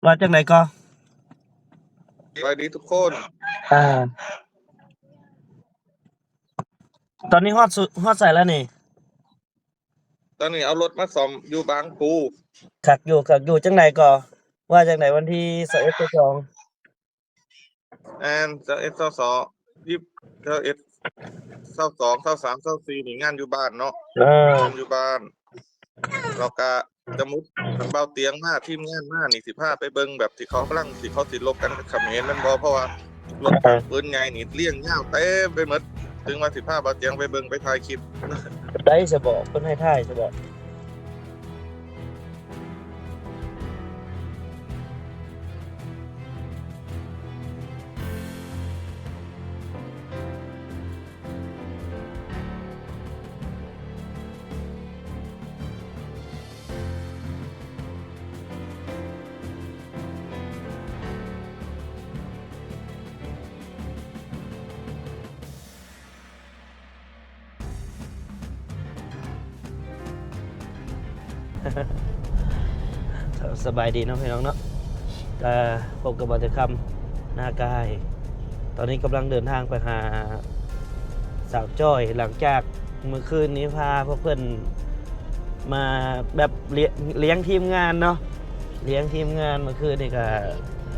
ວ່າຈັ່ງໃດກໍ? ສະບາຍດີທຸກຄົນ. ອ່າ ຕອນນີ້ຮອດສຸ ຮອດໃສແລ້ວນີ້? ຕອນນີ້ເອົາລົດມາສ້ອມຢູ່ບາງປູ. ຄັກຢູ່ ຄັກຢູ່. ຈັ່ງໃດກໍ? ວ່າຈັ່ງໃດ ວັນທີຊາວເອັດ ຊາວສອງ? ແມ່ນ ຊາວເອັດ ຊາວສອງ ຊາວເອັດ ຊາວສອງ ຊາວສາມ ຊາວສີ່ ນີ້ງານຢູ່ບ້ານເນາະ. ເອີ ງານຢູ່ບ້ານ. ແລ້ວກະ ສົມມຸດ ຄັນບ່າວຕຽງມາ ທີມງານມານີ້ ຊິພາໄປເບິ່ງແບບທີ່ເຂົາກຳລັງ ທີ່ເຂົາຊິລົບກັນກັບຂະເໝນແມ່ນບໍ່? ເພາະວ່າລົດຖັງປືນໃຫຍ່ນີ້ລຽງຍາວເຕັມໄປໝົດ. ເອີ ເຖິງວ່າຊິພາບ່າວຕຽງໄປເບິ່ງ ໄປຖ່າຍຄລິບ. ໄດ້ຊະບໍ? ເພິ່ນໃຫ້ຖ່າຍຊະບໍ? ສະບາຍດີເນາະພີ່ນ້ອງເນາະ, ກະພົບກັບບ່າວເຕີຄຳ ນາກາຍ. ຕອນນີ້ກຳລັງເດີນທາງໄປຫາສາວຈ້ອຍ ຫຼັງຈາກມື້ຄືນນີ້ພາພວກເພິ່ນມາແບບ ລ້ຽງ ລ້ຽງທີມງານເນາະ. ລ້ຽງທີມງານມື້ຄືນນີ້ກະ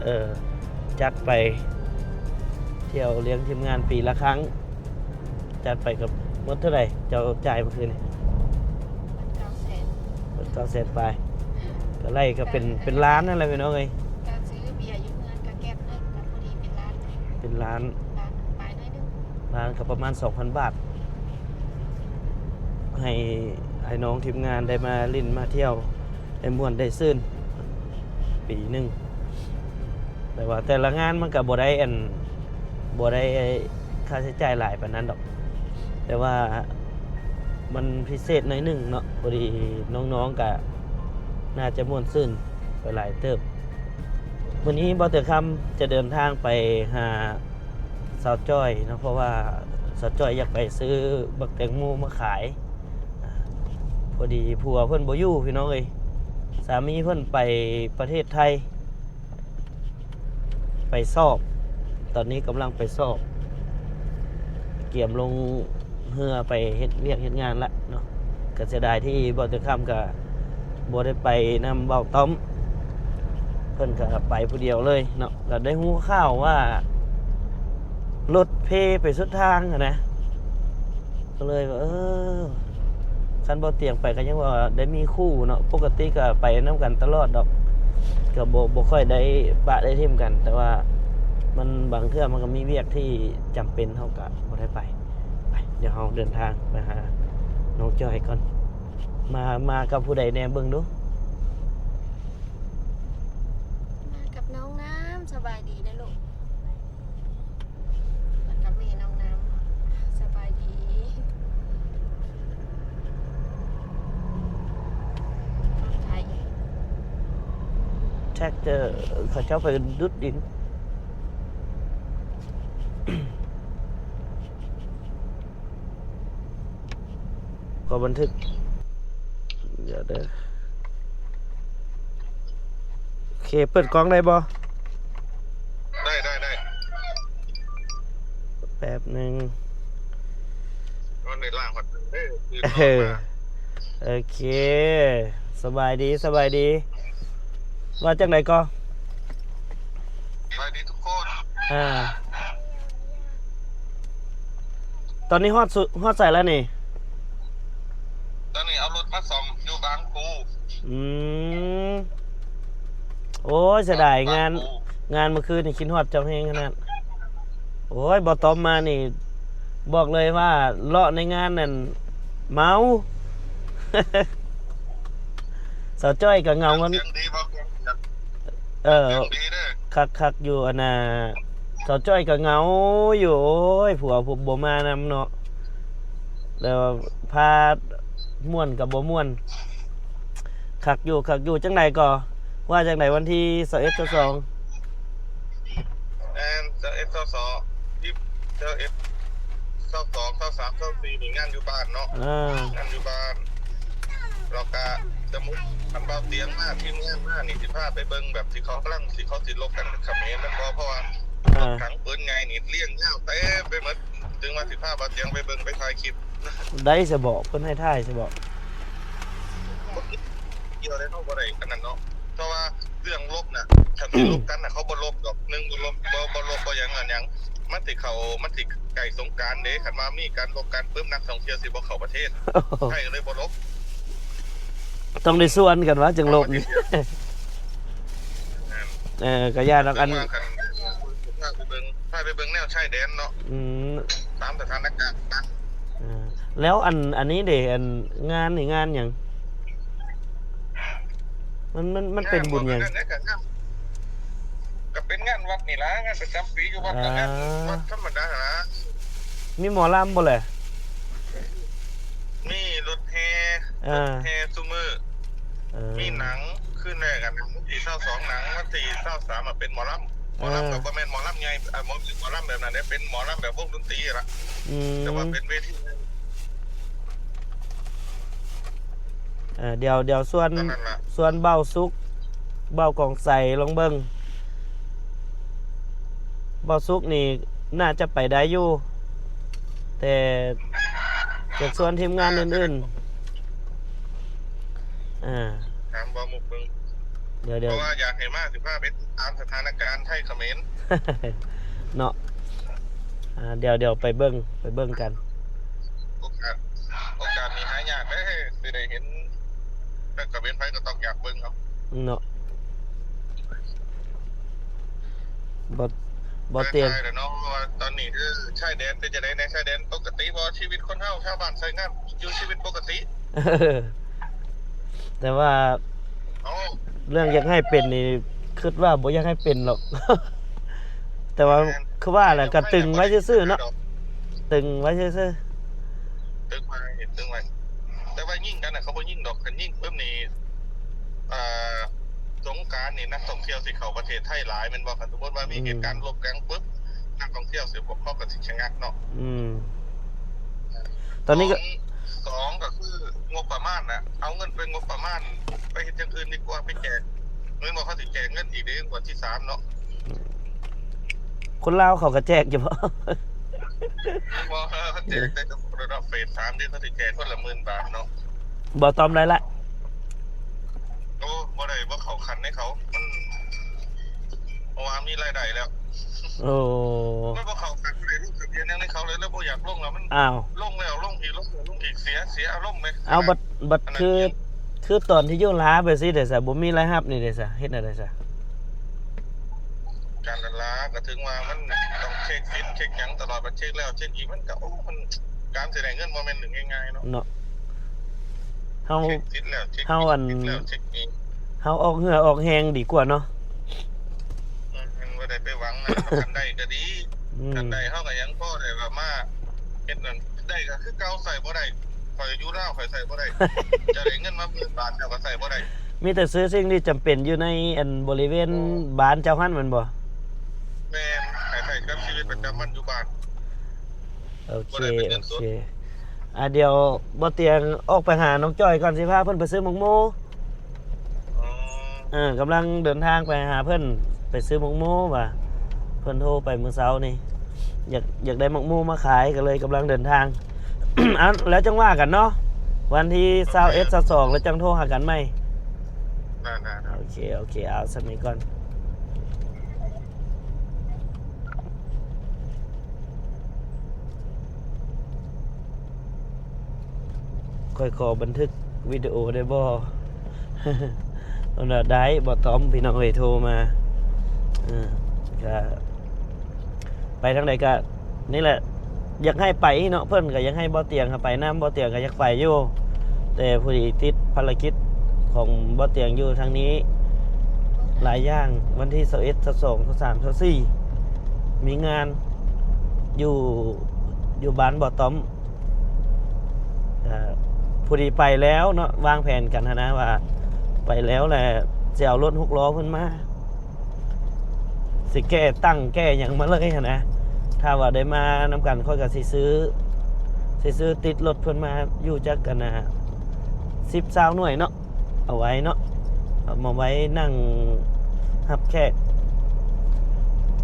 ເອີ ຈັດໄປທ່ຽວລ້ຽງທີມງານປີລະຄັ້ງ. ຈັດໄປກະໝົດເທົ່າໃດ ເຈົ້າຈ່າຍມື້ຄືນນີ້? ເກົ້າແສນ ເກົ້າແສນປາຍ. ກະໄລ່ກະເປັນ ເປັນລ້ານນັ້ນແຫຼະພີ່ນ້ອງເອີຍ. ກະຊື້ເບຍຢູ່ເຮືອນກະແກັບໜຶ່ງກະພໍດີເປັນລ້ານ. ເປັນລ້ານ ລ້ານປາຍໜ້ອຍໜຶ່ງ. ລ້ານກະປະມານສອງພັນບາດ ໃຫ້ ໃຫ້ນ້ອງທີມງານໄດ້ມາຫຼິ້ນມາທ່ຽວ ໄດ້ມ່ວນໄດ້ຊື່ນປີໜຶ່ງ. ແຕ່ວ່າແຕ່ລະງານມັນກະບໍ່ໄດ້ ອັນ ບໍ່ໄດ້ຄ່າໃຊ້ຈ່າຍຫຼາຍປານນັ້ນດອກ, ແຕ່ວ່າມັນພິເສດໜ້ອຍໜຶ່ງເນາະ. ພໍດີນ້ອງໆກະໜ້າຈະມ່ວນຊື່ນໄປຫຼາຍເຕີບ. ມື້ນີ້ບ່າວເຕີຄຳຈະເດີນທາງໄປຫາ ສາວຈ້ອຍເນາະ ເພາະວ່າສາວຈ້ອຍຢາກໄປຊື້ບັກແຕງໂມມາຂາຍ. ອາ ພໍດີຜົວເພິ່ນບໍ່ຢູ່ພີ່ນ້ອງເອີຍ, ສາມີເພິ່ນໄປປະເທດໄທ ໄປສອບ. ຕອນນີ້ກຳລັງໄປສອບ ກຽມລົງເຮືອໄປເຮັດວຽກເຮັດງານລະເນາະ. ກະເສຍດາຍທີ່ບ່າວເຕີຄຳກະບໍ່ໄດ້ໄປນຳບ່າວຕ້ອມ, ເພິ່ນກະໄປຜູ້ດຽວເລີຍເນາະ. ກະໄດ້ຮູ້ຂ່າວວ່າລົດເພໄປສຸດທາງຫັ້ນນະ, ກະເລີຍວ່າ ເອີ ຄັນບ່າວຕຽງໄປກະຍັງວ່າໄດ້ມີຄູ່ເນາະ, ປົກກະຕິກະໄປນຳກັນຕະຫຼອດດອກ, ກະບໍ່ ບໍ່ຄ່ອຍໄດ້ປະໄດ້ຖິ້ມກັນ. ແຕ່ວ່າມັນ ບາງເທື່ອມັນກະມີວຽກທີ່ຈຳເປັນ ເຮົາກະບໍ່ໄດ້ໄປ. ໄປ ດຽວເຮົາເດີນທາງໄປຫານ້ອງຈ້ອຍກ່ອນ. ມາ ມາກັບຜູ້ໃດແດ່ເບິ່ງດູ? ມາກັບນ້ອງນ້ຳ. ສະບາຍດີເດີລູກ. ມາກັບແມ່ນ້ອງນ້ຳ. ສະບາຍດີ. ລົດໄຖ ແທຣັກເຕີ ເຂົາເຈົ້າໄປດຸດດິນ. ຂໍບັນທຶກ ດຽວເດີ. ໂອເຄ ເປີດກ້ອງໄດ້ບໍ່? ໄດ້ ໄດ້ ໄດ້. ແປັບໜຶ່ງ. ນອນໃນລ່າງຮອດເດີ. ເອີ ໂອເຄ ສະບາຍດີ ສະບາຍດີ. ວ່າຈັ່ງໃດກໍ? ສະບາຍດີທຸກຄົນ. ອ່າ ຕອນນີ້ຮອດສຸ ຮອດໃສແລ້ວນີ້? ຕອນນີ້ເອົາລົດມາສ້ອມຢູ່ບາງປູ. ອືມ ໂອ້ຍ ເສຍດາຍ ບາງ ງານ ບາງປູ ງານມື້ຄືນນີ້ ຄິດຮອດເຈົ້າແຮງຂະໜາດ. ໂອ້ຍ ບ່າວຕ້ອມມານີ້ ບອກເລີຍວ່າເລາະໃນງານນັ້ນເມົາ. ສາວຈ້ອຍກະເຫງົາ. ສຽງດີບໍ່? ສຽງ ເອີ ສຽງດີເດີ. ຄັກ ຄັກຢູ່. ອັນນ່າ ສາວຈ້ອຍກະເຫງົາຢູ່. ໂອ້ຍ ຜົວ ຜົວບໍ່ມານຳເນາະ, ແລ້ວພາມ່ວນກະບໍ່ມ່ວນ. ຄັກຢູ່ ຄັກຢູ່. ຈັ່ງໃດກໍ? ວ່າຈັ່ງໃດ ວັນທີຊາວເອັດ ຊາວສອງ? ແມ່ນ ຊາວເອັດ ຊາວສອງ ຊາວເອັດ ຊາວສອງ ຊາວສາມ ຊາວສີ່ ນີ້ງານຢູ່ບ້ານເນາະ. ອ່າ ງານຢູ່ບ້ານ. ແລ້ວກະ ສົມມຸດຄັນບ່າວຕຽງມາ ທີມງານມານີ້ ຊິພາໄປເບິ່ງແບບທີ່ເຂົາກຳລັງ ທີ່ເຂົາຊິລົບກັນກັບຂະເໝນແມ່ນບໍ່? ເພາະວ່າ ອ່າ ລົດຖັງປືນໃຫຍ່ນີ້ລຽງຍາວເຕັມໄປໝົດ ຈຶ່ງວ່າຊິພາບ່າວຕຽງໄປເບິ່ງ ໄປຖ່າຍຄລິບ. ໄດ້ຊະບໍ? ເພິ່ນໃຫ້ຖ່າຍຊະບໍ? ບໍ່ກ່ຽວເດ້ ເຮົາບໍ່ໄດ້ອັນນັ້ນເນາະ ເພາະວ່າເລື່ອງລົບນະ ຄັນຊິລົບກັນນະ ເຂົາບໍ່ລົບດອກ ໜຶ່ງ ບໍ່ລົບ ບໍ່ ບໍ່ລົບ ບໍ່ຫຍັງອັນຫຍັງ ມັນຊິເຂົ້າ ມັນຊິໃກ້ສົງການເດ້ ຄັນວ່າມີການລົບກັນປຶບ ນັກທ່ອງທ່ຽວຊິບໍ່ເຂົ້າປະເທດ ໄທກໍເລີຍບໍ່ລົບ ຕ້ອງໄດ້ຊວນກັນວ່າຈຶ່ງລົບນີ້. ແມ່ນ ເອີ ກໍຢ້ານດອກ ອັນ ພາໄປເບິ່ງ ພາໄປເບິ່ງແນວຊາຍແດນເນາະ ອືມ ຕາມສະຖານະການ. ອ່າ ແລ້ວອັນ ອັນນີ້ເດ ອັນງານນີ້ງານຫຍັງ? ມັນ ມັນ ມັນເປັນບຸນຫຍັງ? ກໍເປັນງານວັດນີ້ລະ ງານປະຈຳປີຢູ່ວັດ ອ່າ ກໍງານວັດທຳມະດາຫັ້ນລະ. ມີໝໍລຳບໍ່ແຫຼະ? ມີລົດແຫ່ ອ່າ ລົດແຫ່ຊຸມື້ ເອີ ມີໜັງ ຄືແລກ ອັນ ວັນທີຊາວສອງ ໜັງ ວັນທີຊາວສາມ ອະ ເປັນໝໍລຳ. ໝໍລຳ ເອີ ກໍບໍ່ແມ່ນໝໍລຳໃຫຍ່ ເອີ ບໍ່ແມ່ນໝໍລຳແບບນັ້ນເດ້ ເປັນໝໍລຳແບບວົງດົນຕີລະ ອືມ ແຕ່ວ່າເປັນເວທີ ເອີ ດຽວ ດຽວຊວນ ຊວນເບົາສຸກ ເບົາກອງໄຊລອງເບິ່ງ. ເບົາສຸກນີ້ໜ້າຈະໄປໄດ້ຢູ່ ແຕ່ຈະຊວນທີມງານອື່ນໆ ອ່າ ຖາມເບົາມຸກເບິ່ງ ດຽວ ເພາະວ່າຢາກໃຫ້ມາ ຊິພາໄປຕິດຕາມສະຖານະການໄທຂະເໝນເນາະ. ອ່າ ດຽວ ດຽວໄປເບິ່ງ ໄປເບິ່ງກັນ. ໂອກາດ ໂອກາດນີ້ຫາຍາກເດ້ ຊິໄດ້ເຫັນ ແຕ່ກໍເປັນໃຜກໍຕ້ອງຢາກເບິ່ງເນາະ ເນາະ. ບໍ່ ບໍ່ຕຽງ ແລ້ວເນາະ ວ່າຕອນນີ້ຄືຊາຍແດນເປັນຈັ່ງໃດແດ່? ຊາຍແດນປົກກະຕິບໍ່? ຊີວິດຄົນເຮົາຊາວບ້ານໃຊ້ງານຢູ່ຊີວິດປົກກະຕິ ແຕ່ວ່າ ເອີ ເລື່ອງຢາກໃຫ້ເປັນນີ້ ຄິດວ່າບໍ່ຢາກໃຫ້ເປັນດອກ ແຕ່ວ່າ ແມ່ນ ຄືວ່າແຫຼະ ກໍຕຶງໄວ້ຊື່ໆເນາະ ຕຶງໄວ້ຊື່ໆ ຕຶງໄວ້ ຕຶງໄວ້. ແຕ່ວ່າຍິງກັນນະ ເຂົາບໍ່ຍິງດອກ ຄັນຍິງປຶບນີ້ ເອີ ສົງການນີ້ນັກທ່ອງທ່ຽວຊິເຂົ້າປະເທດໄທຫຼາຍແມ່ນບໍ່? ຄັນສົມມຸດວ່າມີ ອືມ ເຫດການລົບກັນປຶບ ນັກທ່ອງທ່ຽວຊິ ພວກເຂົາກໍຊິຊະງັກເນາະ ອືມ. ຕອນນີ້ກໍ ສອງ ສອງ ກໍຄືງົບປະມານນະ ເອົາເງິນໄປງົບປະມານ ໄປເຮັດຢ່າງອື່ນດີກວ່າ ໄປແຈກ ແມ່ນບໍ່? ເຂົາຊິແຈກເງິນອີກເດ້ ງວດທີສາມເນາະ. ຄົນລາວເຂົາກໍແຈກຢູ່ບໍ່? ບໍ່ ເຂົາແຈກແຕ່ເສດສາມເດ້ ເຂົາຊິແຈກຄົນລະໝື່ນບາດເນາະ. ບໍ່ຕອມໄດ້ລະ ໂອ້ ບໍ່ໄດ້ ບໍ່ເຂົ້າຂັ້ນໃນເຂົາ ມັນ ເພາະວ່າມີລາຍໄດ້ແລ້ວ. ໂອ້ ມັນບໍ່ເຂົ້າກັນເລີຍ ລົງທະບຽນຫຍັງໃນເຂົາເລີຍ ແລ້ວບໍ່ຢາກລົງແລ້ວ ມັນ ອ້າວ ລົງແລ້ວລົງອີກ ລົງແລ້ວລົງອີກ ເສຍ ເສຍອາລົມເລີຍ. ເອົາ ບັດ ບັດຄື ຄືຕອນທີ່ຢູ່ລາວໄປຊີ້ເດຊະ ບໍ່ມີລາຍຮັບນີ້ເດຊະ ເຮັດແນວໃດຊະ? ການລາວກໍເຖິງວ່າມັນຕ້ອງເຊັກສິດເຊັກຫຍັງຕະຫຼອດ ບັດເຊັກແລ້ວເຊັກອີກ ມັນກໍ ໂອ້ ມັນ ການຊິໄດ້ເງິນບໍ່ແມ່ນເລື່ອງງ່າຍໆເນາະ ເນາະ. ເຮົາ ເຊັກສິດແລ້ວເຊັກ ເຮົາອັນ ເຊັກສິດແລ້ວເຊັກອີກ ເຮົາອອກເຫື່ອອອກແຮງດີກວ່າເນາະ. ເອີ ມັນບໍ່ໄດ້ໄປຫວັງນະ ຄັນໄດ້ກໍດີ ອືມ ຄັນໄດ້ເຮົາກໍຍັງພໍໄດ້ວ່າມາເຮັດນັ້ນ ໄດ້ກໍຄືເກົ່າ ໃຊ້ບໍ່ໄດ້ ຂ້ອຍຢູ່ລາວຂ້ອຍໃຊ້ບໍ່ໄດ້ ເຈົ້າໄດ້ເງິນມາໝື່ນບາດ ເຈົ້າກໍໃຊ້ບໍ່ໄດ້. ມີແຕ່ຊື້ສິ່ງທີ່ຈຳເປັນຢູ່ໃນອັນບໍລິເວນ ໂອ້ ບ້ານເຈົ້າຫັ້ນແມ່ນບໍ່? ແມ່ນ ໃຫ້ໃຊ້ກັບຊີວິດປະຈຳວັນຢູ່ບ້ານ. ໂອເຄ ບໍ່ໄດ້ເປັນເງິນສົດ ໂອເຄ ອ່າ ດຽວບໍ່ຕຽງອອກໄປຫານ້ອງຈ້ອຍກ່ອນ ຊິພາເພິ່ນໄປຊື້ໝາກໂມ. ອໍ ເອີ ກຳລັງເດີນທາງໄປຫາເພິ່ນ ໄປຊື້ໝາກໂມວ່າ ເພິ່ນໂທໄປມື້ເຊົ້ານີ້ ຢາກ ຢາກໄດ້ໝາກໂມມາຂາຍ ກໍເລີຍກຳລັງເດີນທາງ. ເອົາ ແລ້ວຈັ່ງວ່າກັນເນາະ ວັນທີຊາວເອັດ ຊາວສອງ ແລ້ວຈັ່ງໂທຫາກັນໃໝ່. ໄດ້ໆໆ ໂອເຄ ໂອເຄ ເອົາສ່ຳນີ້ກ່ອນ. ຂ້ອຍຂໍບັນທຶກວິດີໂອໄດ້ບໍ່? ເພິ່ນວ່າໄດ້ ບໍ່ຕ້ອມ ພີ່ນ້ອງເອີຍ ໂທມາ. ເອີ ກະໄປທາງໃດກະນີ້ແຫຼະ ຢາກໃຫ້ໄປເນາະ ເພິ່ນກໍຢາກໃຫ້ບໍ່ຕຽງໄປນຳ ບໍ່ຕຽງກໍຢາກໄປຢູ່ ແຕ່ພໍດີຕິດພາລະກິດຂອງບໍ່ຕຽງຢູ່ທາງນີ້ຫຼາຍຢ່າງ. ວັນທີຊາວເອັດ ຊາວສອງ ຊາວສາມ ຊາວສີ່ ມີງານຢູ່ ຢູ່ບ້ານບໍ່ຕ້ອມ ກໍພໍດີໄປແລ້ວເນາະ ວາງແຜນກັນຫັ້ນນະວ່າໄປແລ້ວແຫຼະ ຊິເອົາລົດຫົກລໍ້ເພິ່ນມາ ຊິແກ້ຕັ່ງແກ້ຫຍັງມາເລີຍຫັ້ນນະ. ຖ້າວ່າໄດ້ມານຳກັນ ຂ້ອຍກໍຊິຊື້ ຊິຊື້ຕິດລົດເພິ່ນມາຢູ່ຈັກອັນນະ ສິບ ຊາວໜ່ວຍເນາະ ເອົາໄວ້ເນາະ ເອົາມາໄວ້ນັ່ງຮັບແຂກ.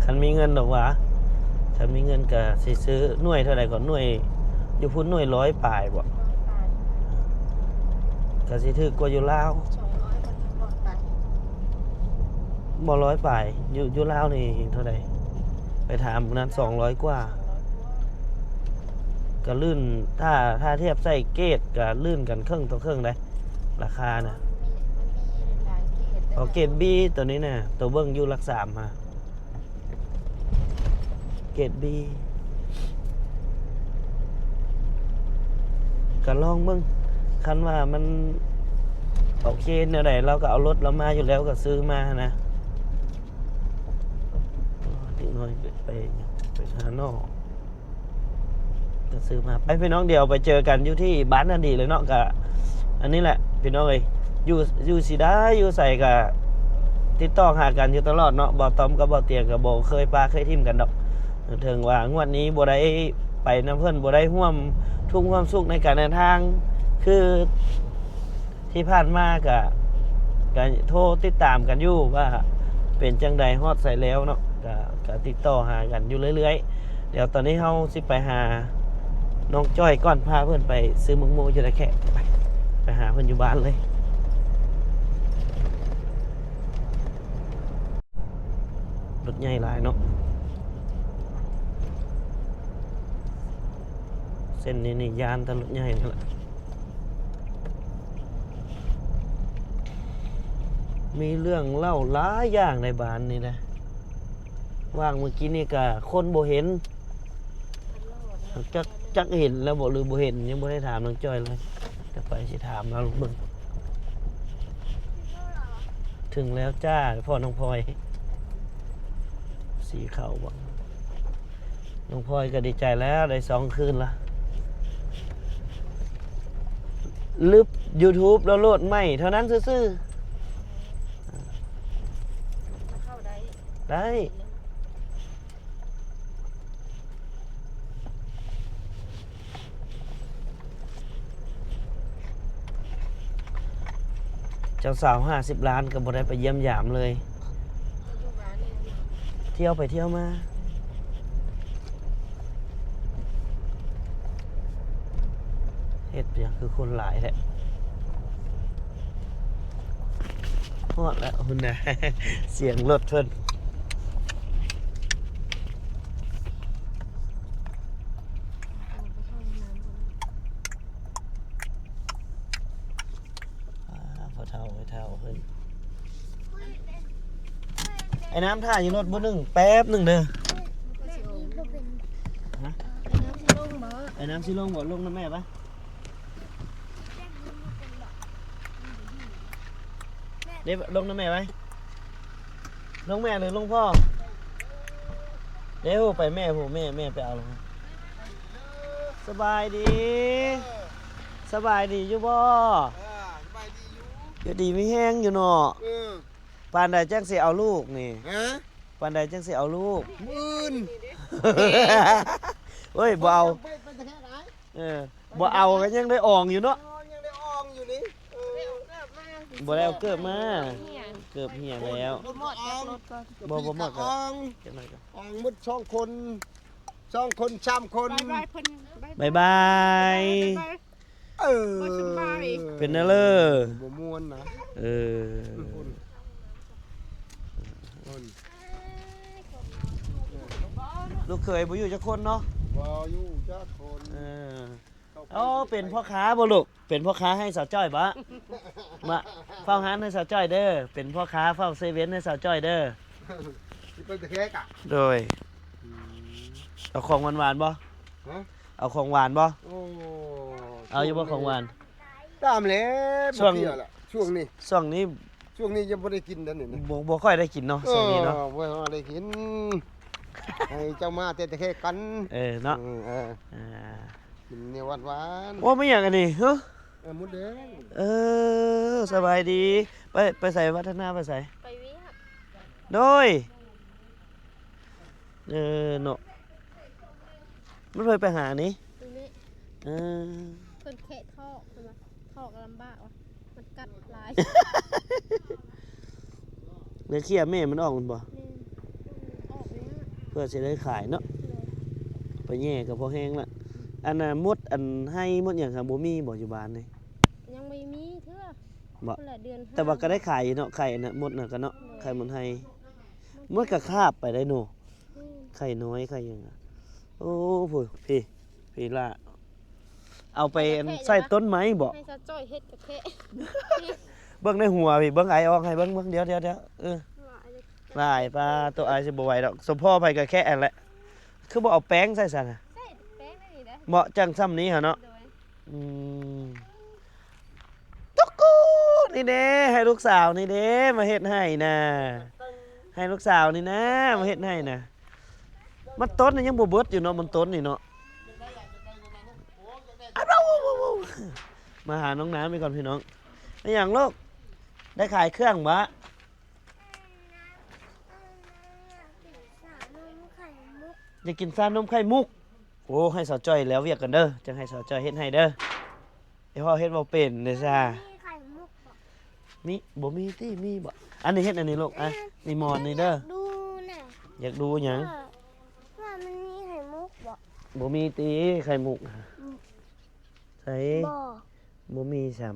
ຄັນມີເງິນດອກຫວາ ຄັນມີເງິນກະຊິຊື້. ໜ່ວຍເທົ່າໃດກໍ ໜ່ວຍຢູ່ພຸ້ນ ໜ່ວຍຮ້ອຍປາຍບໍ? ກະຊິຖືກກວ່າຢູ່ລາວ. ສອງຮ້ອຍ ບໍ່ ຮ້ອຍປາຍ ຢູ່ ຢູ່ລາວນີ້ເທົ່າໃດ? ໄປຖາມຜູ້ນັ້ນ ສອງຮ້ອຍກວ່າ. ກະລື່ນ ຖ້າ ຖ້າທຽບໃສ່ເກດ ກະລື່ນກັນເຄິ່ງຕໍ່ເຄິ່ງໄດ໋ ລາຄານະ. ເອົາເກດບີໂຕນີ້ນະ ໂຕເບິ່ງຢູ່ຫຼັກສາມຫັ້ນ ເກດບີ ກະລອງເບິ່ງ ຄັນວ່າມັນໂອເຄແນວໃດ ລາວກະເອົາລົດລາວມາຢູ່ແລ້ວ ກະຊື້ມາຫັ້ນນະ. ເດັກນ້ອຍໄປ ໄປຫາໜໍ່ ກະຊື້ມາ. ໄປພີ່ນ້ອງ ດຽວໄປເຈີກັນຢູ່ທີ່ບ້ານນາດີເລີຍເນາະ. ກະອັນນີ້ແຫຼະພີ່ນ້ອງເອີຍ ຢູ່ ຢູ່ຊິໄດ້ຢູ່ໃສກະຕິດຕໍ່ຫາກັນຢູ່ຕະຫຼອດເນາະ. ບ່າວຕ້ອມກັບບ່າວຕຽງກະບໍ່ເຄີຍປະເຄີຍຖິ້ມກັນດອກ ເຖິງວ່າງວດນີ້ບໍ່ໄດ້ໄປນຳເພິ່ນ ບໍ່ໄດ້ຮ່ວມທຸກຮ່ວມສຸກໃນການເດີນທາງ ຄື ທີ່ຜ່ານມາກະ ກະໂທຕິດຕາມກັນຢູ່ວ່າເປັນຈັ່ງໃດ ຮອດໃສແລ້ວເນາະ ກະ ກະຕິດຕໍ່ຫາກັນຢູ່ເລື້ອຍໆ. ດຽວຕອນນີ້ເຮົາຊິໄປຫານ້ອງຈ້ອຍກ່ອນ ພາເພິ່ນໄປຊື້ໝາກໂມຢູ່ໃນແຄະ ໄປ ໄປຫາເພິ່ນຢູ່ບ້ານເລີຍ. ລົດໃຫຍ່ຫຼາຍເນາະ ເສັ້ນນີ້ນີ້ຢ້ານແຕ່ລົດໃຫຍ່ນີ້ແຫຼະ. ມີເລື່ອງເລົ່າຫຼາຍຢ່າງໃນບ້ານນີ້ນະ. ວ່າງມື້ກີ້ນີ້ກະຄົນບໍ່ເຫັນ ຈັກ ຈັກເຫັນແລ້ວບໍ່ ຫຼືບໍ່ເຫັນ ຍັງບໍ່ໄດ້ຖາມນ້ອງຈ້ອຍເລີຍ. ແຕ່ໄປຊິຖາມລາວເບິ່ງ. ເຖິງແລ້ວຈ້າ ພໍ່ນ້ອງພອຍ ສີຂາວບໍ່? ນ້ອງພອຍກໍດີໃຈແລ້ວ ໄດ້ສອງຄືນລະ ລຶບ YouTube ແລ້ວໂຫຼດໃໝ່ເທົ່ານັ້ນຊື່ໆ. ໄດ້ ເຈົ້າສາວຫ້າສິບລ້ານກໍບໍ່ໄດ້ໄປຢ້ຽມຢາມເລີຍ ທ່ຽວໄປທ່ຽວມາ ເຮັດຫຍັງຄືຄົນຫຼາຍແທ້. ຮອດແລ້ວພຸ້ນນະ ສຽງລົດເພິ່ນ. ອ່າ ພໍ່ເຖົ້າ ແມ່ເຖົ້າເພິ່ນ. ໄອ້ນ້ຳ ຖ້າຢູ່ລົດບໍ່ໜຶ່ງ ແປັບໜຶ່ງເດີ. ຮະ? ໄອ້ນ້ຳຊິລົງບໍ່? ລົງນຳແມ່ປະ? ເດ້ ລົງນຳແມ່ໄວ້ ລົງແມ່ ຫຼືລົງພໍ່? ເດ້ ໄປແມ່ພຸ້ນ ແມ່ ແມ່ໄປເອົາ. ສະບາຍດີ ສະບາຍດີຢູ່ບໍ່? ເອີ ສະບາຍດີຢູ່ ຢູ່ດີມີແຮງຢູ່ເນາະ. ເອີ ປານໃດຈັ່ງຊິເອົາລູກນີ້? ຮະ? ປານໃດຈັ່ງຊິເອົາລູກ? ມື້ອື່ນ. ເອີຍ ບໍ່ເອົາ ໄປ ໄປແທ້ຫຼາຍ. ເອີ ບໍ່ເອົາກໍຍັງໄດ້ອອງຢູ່ເນາະ. ເອີ ຍັງໄດ້ອອງຢູ່ນີ້. ເອີ ບໍ່ໄດ້ເອົາເກີບມາ ເກີບເຫຍແລ້ວ. ບໍ່ໝົດຈັກລົດກໍ ບໍ່ ບໍ່ໝົດກໍ ຈັກໜ້ອຍກໍ ອອງໝົດສອງຄົນ ສອງຄົນ ສາມຄົນ. ບາຍບາຍເພິ່ນ ບາຍບາຍ. ເອີ ບໍ່ສະບາຍ ເປັນແນວເລີ ບໍ່ມ່ວນນະ. ເອີ ລູກເຂີຍບໍ່ຢູ່ຈັກຄົນເນາະ? ບໍ່ຢູ່ຈັກຄົນ. ເອີ ອໍ ເປັນພໍ່ຄ້າບໍ່ລູກ? ເປັນພໍ່ຄ້າໃຫ້ສາວຈ້ອຍບໍ່? ມາເຝົ້າຮ້ານໃຫ້ສາວຈ້ອຍເດີ ເປັນພໍ່ຄ້າເຝົ້າເຊເວັນໃຫ້ສາວຈ້ອຍເດີ. ຊິໄປແທ້ກະ ໂດຍ. ອືມ ເອົາຂອງຫວານໆບໍ່? ຮະ? ເອົາຂອງຫວານບໍ່? ໂອ້ ເອົາຢູ່ບໍ່ຂອງຫວານ? ຕາມແລ້ວ ຊ່ວງ ບໍ່ເທື່ອລະ ຊ່ວງນີ້ ຊ່ວງນີ້ ຊ່ວງນີ້ຍັງບໍ່ໄດ້ກິນເດ້ນີ້ນະ. ບໍ່ ບໍ່ຄ່ອຍໄດ້ກິນເນາະ ເອີ ຊ່ວງນີ້ເນາະ ບໍ່ຄ່ອຍໄດ້ກິນ. ໃຫ້ເຈົ້າມາແຕ່ ແຕ່ແຄ່ກັນ ເອີ ເນາະ. ເອີ ເອີ ອ່າ ກິນແນວຫວານໆ. ໂອ້ ແມ່ນຫຍັງອັນນີ້? ຮະ? ເອີ ມົດແດງ. ເອີ ສະບາຍດີ. ໄປ ໄປໃສ? ວັດທະນາໄປໃສ? ໄປວຽກ. ໂດຍ. ເອີ ເນາະ ມັນເພິ່ນໄປຫານີ້ ນີ້ ເອີ ເພິ່ນແຄະທອກ ເພິ່ນວ່າທອກລຳບາກວ່າ. ກັດຫຼາຍ. ແລ້ວເຄຍແມ່ມັນອອກແມ່ນບໍ່? ແມ່ນ ອອກແລ້ວ ເພື່ອຊິໄດ້ຂາຍເນາະ. ໂດຍ ໄປແຍ່ກໍພໍແຮງລະ. ອັນນ່າ ມົດອັນໄຮ່ມົດຫຍັງຫາບໍ່ມີບໍ່ຢູ່ບ້ານນີ້? ຍັງບໍ່ມີເທື່ອ. ບໍ່? ພຸ້ນລະເດືອນຫ້າ ແຕ່ວ່າກໍໄດ້ຂາຍຢູ່ເນາະ ໄຂ່ອັນນ່າ ມົດນະກະເນາະ. ໂດຍ ໄຂ່ມົດໄຮ່ ມັນກໍຄາບໄປໄດ້ເນາະ. ອືມ ໄຂ່ນ້ອຍໄຂ່ຫຍັງ. ໂອ້ ພຸ້ນ ພີ້ ພີ້ລະ ເອົາໄປອັນໃສ່ຕົ້ນໄມ້ບໍ? ໃຫ້ສາວຈ້ອຍເຮັດກະແຄະ. ເບິ່ງໃນຫົວພີ້ ເບິ່ງໄອອອກໃຫ້ເບິ່ງ ເບິ່ງ ດຽວໆໆ ເອີ ຫຼາຍ ຫຼາຍ ປາໂຕ ອາຍຊິບໍ່ໄຫວດອກ. ສົມພໍໃຜກະແຄະຫັ້ນແຫຼະ. ຄືບໍ່ເອົາແປ້ງໃສ່ຊັ້ນນະ? ໃສ່ແປ້ງໄດ້ນີ້ເດ້ ເໝາະຈັ່ງຊ່ຳນີ້ຫະເນາະ. ໂດຍ ອືມ ຕຸກກູ ນີ້ເດ້ ໃຫ້ລູກສາວນີ້ເດ້ ມາເຮັດໃຫ້ນະ ໃຫ້ລູກສາວນີ້ນະ ມາເຮັດໃຫ້ນະ. ມັນຕົ້ນນີ້ຍັງບໍ່ເບິດຢູ່ເນາະ ມັນຕົ້ນນີ້ເນາະ. ອ້າວ ມາຫານ້ອງນ້ຳອີກກ່ອນພີ່ນ້ອງ. ອີຫຍັງລູກ? ໄດ້ຂາຍເຄື່ອງບໍ? ຢາກກິນຊານົມໄຂ່ມຸກ. ໂອ້ ໃຫ້ສາວຈ້ອຍແລ້ວວຽກກ່ອນເດີ ຈັ່ງໃຫ້ສາວຈ້ອຍເຮັດໃຫ້ເດີ. ໄອ້ພໍ່ເຮັດບໍ່ເປັນເດ້ຊາ. ມີໄຂ່ມຸກບໍ່? ມີ ບໍ່ມີຕິ ມີບໍ່? ອັນນີ້ເຮັດອັນນີ້ລູກ ອະ ນີ້ໝອນນີ້ເດີ. ຢາກດູນະ. ຢາກດູຫຍັງ? ເອີ ວ່າມັນມີໄຂ່ມຸກບໍ່? ບໍ່ມີຕິໄຂ່ມຸກ. ອືມ ໃສ? ບໍ່ ບໍ່ມີຊ້ຳ.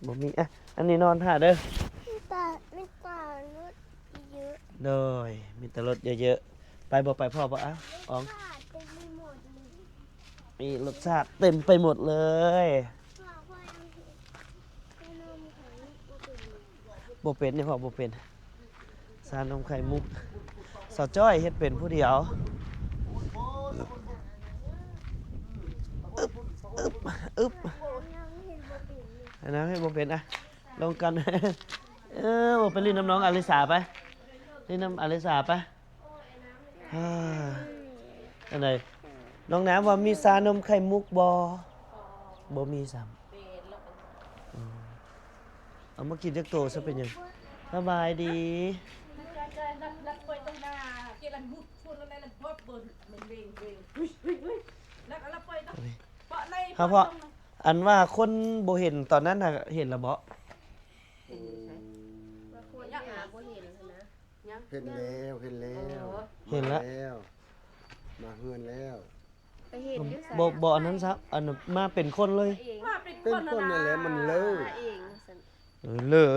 ບໍ່ມີ ອະ ອັນນີ້ນອນຖ້າເດີ. ມີແຕ່ ມີແຕ່ລົດເຍອະ. ໂດຍ ມີແຕ່ລົດເຍອະໆ. ໄປບໍ່ໄປ ພໍ່ບໍ່? ອາ ອອງ ມີລົດຊາດເຕັມໄປໝົດເລີຍ. ບໍ່ເປັນ ນີ້ພໍ່ບໍ່ເປັນ. ຊານົມໄຂ່ມຸກ ສາວຈ້ອຍເຮັດເປັນຜູ້ດຽວ. ອຶບ ອຶບ ອຶບ ອັນນັ້ນເຮັດບໍ່ເປັນ. ອະ ລົງກັນ. ເອີ ໄປຫຼິ້ນນຳນ້ອງອາລິສາໄປ ຫຼິ້ນນຳອາລິສາໄປ. ອາ ອັນໃດ ນ້ອງນ້ຳວ່າມີຊານົມໄຂ່ມຸກບໍ່? ບໍ່ມີຊ້ຳ. ອືມ ເອົາມາກິນຈັກໂຕຊະເປັນຫຍັງ? ສະບາຍດີ. ເຮົາເພາະ ອັນວ່າຄົນບໍ່ເຫັນຕອນນັ້ນນະ ເຫັນລະເບາະ? ອືມ ວ່າຄົນຫາບໍ່ເຫັນຫັ້ນນະ. ເຫັນແລ້ວ ເຫັນແລ້ວ. ເອີ ເຫັນລະ ມາແລ້ວ ມາເຮືອນແລ້ວ. ໄປເຫັນຢູ່ໃສ? ບໍ່ ບໍ່ອັນນັ້ນຊະ ອັນມາເປັນຄົນເລີຍ. ມາເອງ ມາເປັນຄົນນັ້ນແຫຼະ ມັນເລີ ມາເອງວ່າຊັ້ນ. ເອີ ເລີ.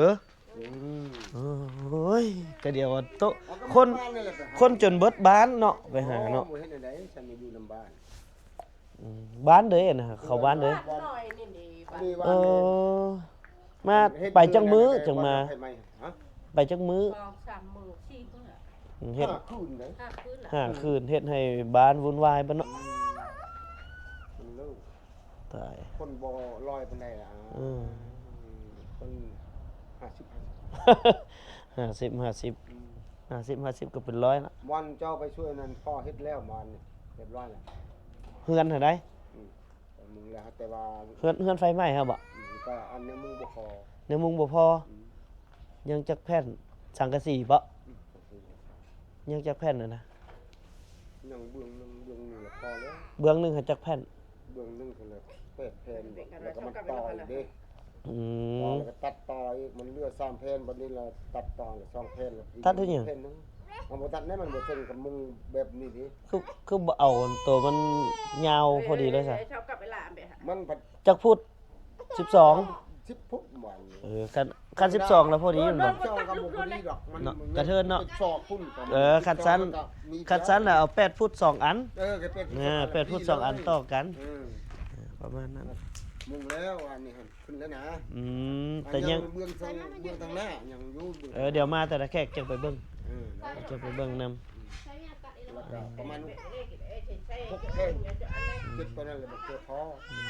ອືມ ໂອ້ຍ ກະດຽວວ່າໂຕະ ເອົາ ກະຄົນ ມາບ້ານນີ້ແຫຼະ ໄປຫາ ຄົນຈົນເບິດບ້ານເນາະ ໄປຫາເນາະ. ໂອ້ ບໍ່ເຮັດແນວໃດ ຊັ້ນຢູ່ນຳບ້ານ. ອືມ ບ້ານເດີນະ ເຂົ້າບ້ານເດີ. ບ້ານນ້ອຍນີ້ເດ ບ້ານ ເອີ ມາ ເຮັດ ໄປຈັກມື້ຈັ່ງມາ? ໄປຈັກມື້? ສອງສາມມື້ ສີ່ມື້. ອືມ ເຮັດ ຫ້າຄືນເດ້ ຫ້າຄືນ ຫ້າຄືນ ເຮັດໃຫ້ບ້ານວຸ້ນວາຍເບິດເນາະ. ອືມ ມັນເລີ ຕາຍ ຄົນບໍ່ຫຼາຍປານໃດລະ. ອືມ ຄົນຫ້າສິບ ຫ້າສິບ ຫ້າສິບ ອືມ ຫ້າສິບ ຫ້າສິບກໍເປັນຮ້ອຍລະ. ວັນເຈົ້າໄປຊ່ວຍນັ້ນ ພໍ່ເຮັດແລ້ວ ວານນີ້ຮຽບຮ້ອຍລະ. ເຮືອນຫັ້ນໃດ? ອືມ ແຕ່ວ່າ ເຮືອນ ເຮືອນໄຟໄໝ້ເຮົາບໍ? ອືມ ກໍອັນແນວມຸງບໍ່ພໍ ແນວມຸງບໍ່ພໍ. ອືມ ຍັງຈັກແຜ່ນ ສັງກະສີບໍ? ອືມ ຍັງຈັກແຜ່ນຫັ້ນນະ? ຍັງເບື້ອງໜຶ່ງ ເບື້ອງໜຶ່ງລະພໍແລ້ວ. ເບື້ອງໜຶ່ງຫັ້ນຈັກແຜ່ນ? ເບື້ອງໜຶ່ງຫັ້ນລະແປດແຜ່ນ ແລ້ວກໍມັນຕໍ່ອີກເດ້. ອືມ ຕໍ່ແລ້ວກໍຕັດຕໍ່ອີກ ມັນເຫຼືອສາມແຜ່ນ ບັດນີ້ລະຕັດຕໍ່ລະສອງແຜ່ນລະ. ຕັດເຮັດຫຍັງ? ເອົາບໍ່ຕັດແນ່ ມັນບໍ່ເຖິງກັບມຸງແບບນີ້ເດ້. ຄື ຄືບໍ່ເອົາໂຕມັນຍາວພໍດີເລີຍຊະ? ມັນພັດ ຈັກຟຸດ? ສິບສອງ ສິບຟຸດຫວານ. ເອີ ຄັນ ຄັນສິບສອງລະພໍດີແມ່ນບໍ່? ສິບສອງກໍບໍ່ພໍດີດອກ ມັນ ເນາະ ມັນກະເທີນເນາະ ເປັນສອກພຸ້ນ. ເອີ ຄັນຊັ້ນ ຄັນຊັ້ນລະເອົາແປດຟຸດສອງອັນ. ເອີ ກໍແປດ ເອີ ແປດຟຸດສອງອັນຕໍ່ກັນ. ເອີ ເອີ ປະມານນັ້ນ. ມຸງແລ້ວ ອັນນີ້ຫັ້ນຂຶ້ນແລ້ວນະ. ອືມ ແຕ່ຍັງ ເບື້ອງທາງ ເບື້ອງທາງໜ້າຍັງຢູ່. ເອີ ດຽວມາແຕ່ລະແຂກຈັ່ງໄປເບິ່ງ. ເອີ ຈັ່ງໄປເບິ່ງນຳ. ອືມ ແລ້ວກໍປະມານຫົກແຜ່ນ ເຈັດປານນັ້ນແຫຼະ ບໍ່ເກີນພໍ. ອືມ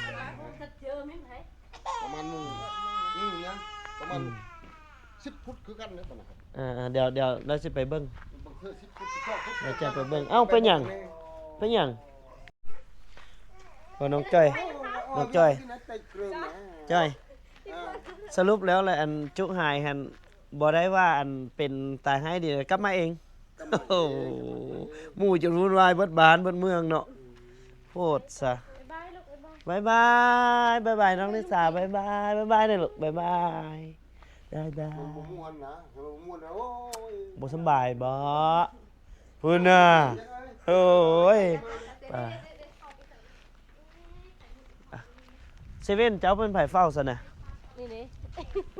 ປະມານ ອືມ ນະ ປະມານ ອືມ ສິບຟຸດຄືກັນເດ້ປານນັ້ນ. ອ່າໆ ດຽວ ດຽວລາວຊິໄປເບິ່ງ ເບິ່ງເທື່ອສິບຟຸດ ສິບສອງຟຸດ ດຽວຈະໄປເບິ່ງ. ເອົ້າ ເປັນຫຍັງ? ເປັນຫຍັງ? ໂອ້ ນ້ອງຈ້ອຍ ນ້ອງຈ້ອຍ ຈ້ອຍ ສະຫຼຸບແລ້ວລະ ອັນຈຸຫາຍຫັ້ນ ບໍ່ໄດ້ວ່າອັນເປັນຕາຍຮ້າຍດີ ກັບມາເອງ. ໂອ້ໂຫ ໝູ່ຈົນວຸ້ນວາຍເບິດບ້ານເບິດເມືອງເນາະ. ອືມ ໂພດຊະ. ບາຍບາຍລູກ ບາຍບາຍ. ບາຍບາຍ ບາຍບາຍ ນ້ອງລິສາ ບາຍບາຍ ບາຍບາຍເດີລູກ ບາຍບາຍ ບາຍບາຍ. ມັນບໍ່ມ່ວນນະ ມັນບໍ່ມ່ວນນະ ໂອ້ຍ ບໍ່ສຳບາຍບໍ? ພຸ້ນນະ ໂອ້ຍ ໄປ ເຊເວັນ ເຈົ້າເປັນໃຜເຝົ້າຊັ້ນນະ? ນີ້ເດ້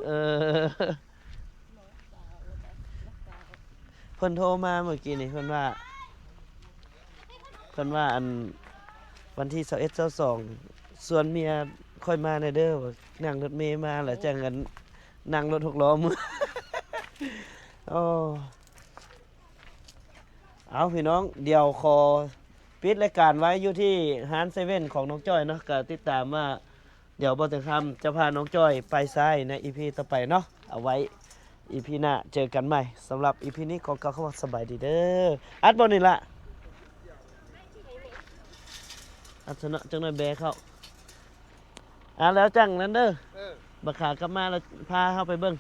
ເອີ ເພິ່ນໂທມາມື້ກີ້ນີ້ ເພິ່ນວ່າ ເພິ່ນວ່າ ອັນ ວັນທີຊາວເອັດ ຊາວສອງ ຊວນເມຍຂ້ອຍມາແດ່ເດີ ວ່າ ນັ່ງລົດເມມາ ແລ້ວຈັ່ງ ອັນ ນັ່ງລົດຫົກລໍ້ເມືອ. ໂອ້ ເອົາ ພີ່ນ້ອງ ດຽວຂໍປິດລາຍການໄວ້ຢູ່ທີ່ຮ້ານເຊເວັນຂອງນ້ອງຈ້ອຍເນາະ ກໍຕິດຕາມວ່າ ດຽວບ່າວແຕງຄຳຈະພານ້ອງຈ້ອຍໄປໃສໃນອີພີຕໍ່ໄປເນາະ ເອົາໄວ້ອີພີໜ້າເຈີກັນໃໝ່. ສຳລັບອີພີນີ້ຂໍກ່າວຄຳວ່າສະບາຍດີເດີ. ອັດບໍ່ນີ້ລະ? ອັດຊະເນາະ ຈັກໜ້ອຍແບເຂົ້າ. ອ່າ ແລ້ວຈັ່ງນັ້ນເດີ. ເອີ ບັດຂາກັບມາແລ້ວພາເຮົາໄປເບິ່ງ.